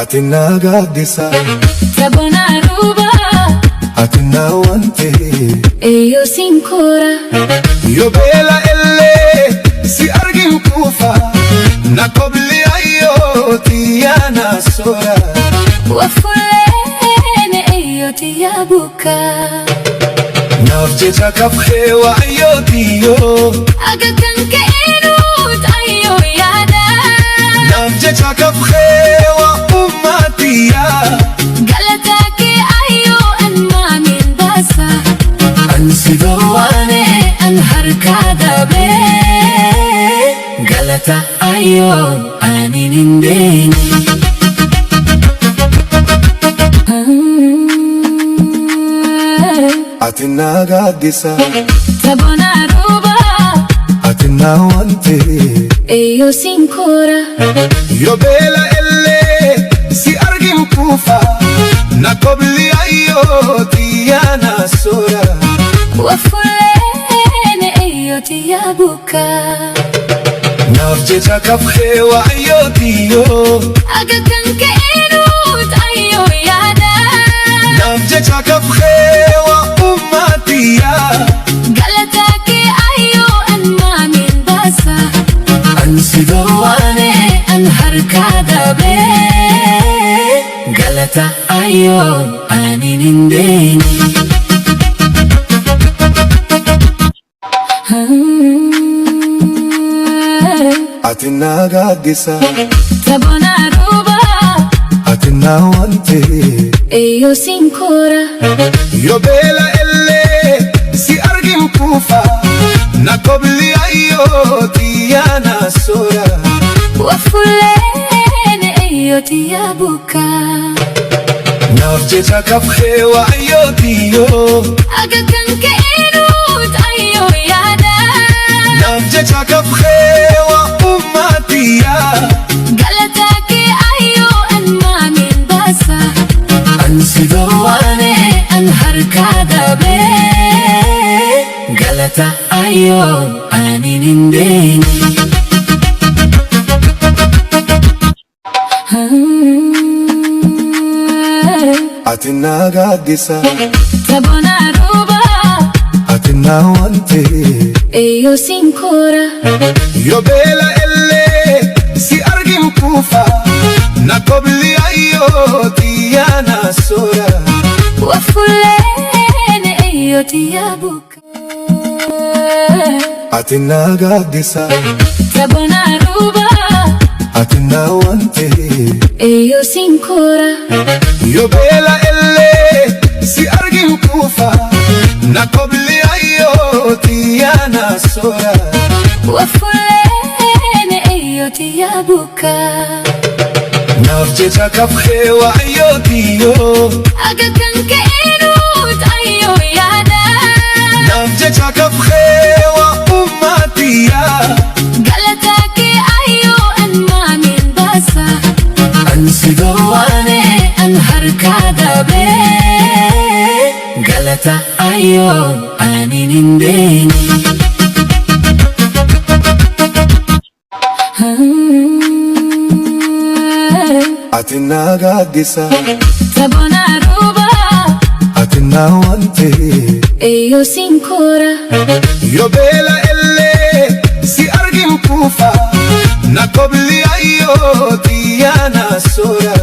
Ati naa gaaddisa. Sabona ruba. Ati naa wante. Eeyyoo sinkoora. Yoo beela illee si argin kuufa. Na kobli ayyoo xiyyaa na soora. Wafuleen eeyyoo xiyyaa buka. Naaf jecha kafee waayyoo xiyyoo. Aga kan ka'eenuut ayyoo yaada. Naaf jecha kafee waa ummatiyaa. Galataa kee ayyoo an maamiin baasa. Ansi Dhoowwaane an harkaa dabee. Galata ayyoo ani hin deene. Ati naa gaaddisa. Sabona ruba. Ati naa wante. Eeyyoo sinkoora. Yoo beela illee si argin kuufa. Na kobli ayyoo xiyyaa na soora. Wafuleen eeyyoo xiyyaa buka. Naaf jecha kafee waayyoo xiyyoo. Aga kan ka'eenuut ayyoo yaada. Naaf jecha kafee waa ummatiyaa. Galataa kee ayyoo an maamiin baasa. Ansi Dhoowwaane an harkaa dabee. Galata ayyoo ani hin deene. Ati naa gaaddisa. Sabona ruba. Ati naa wante. Eeyyoo sinkoora. Yoo beela illee si argin kuufa. Na kobli ayyoo xiyyaa na soora. Wafuleen eeyyoo xiyyaa buka. Naaf jecha kafee waayyoo xiyyoo. Aga kan ka'eenuut ayyoo yaada. Naaf jecha kafee waa ummatiyaa. Galataa kee ayyoo an maamiin baasa. Ansi Dhoowwaane an harkaa dabee. Galata ayyoo ani hin deene. Ati naa gaaddisa. Sabona ruba. Ati naa wante. Eeyyoo sinkoora. Yoo beela illee si argin kuufa. Na kobli ayyoo xiyyaa na soora. Wafuleen eeyyoo xiyyaa buka. Ati naa gaaddisa. Sabona ruba. Ati naa wante. Eeyyoo sinkoora. Yoo beela illee si argin kuufa. Na kobli ayyoo xiyyaa na soora. Wafuleen eeyyoo xiyyaa buka. Naaf jecha kafee waayyoo xiyyoo. Aga kan ka'eenuut ayyoo yaada. Naaf jecha kafee waa ummatiyaa. Galataa kee ayyoo an maamiin baasa. Ansi Dhoowwaane an harkaa dabee. Galata ayyoo ani hin deene. Ati naa gaaddisa. Sabona ruba. Ati naa wante. Eeyyoo sinkoora. Yoo beela illee si argin kuufa. Na kobli ayyoo xiyyaa na soora.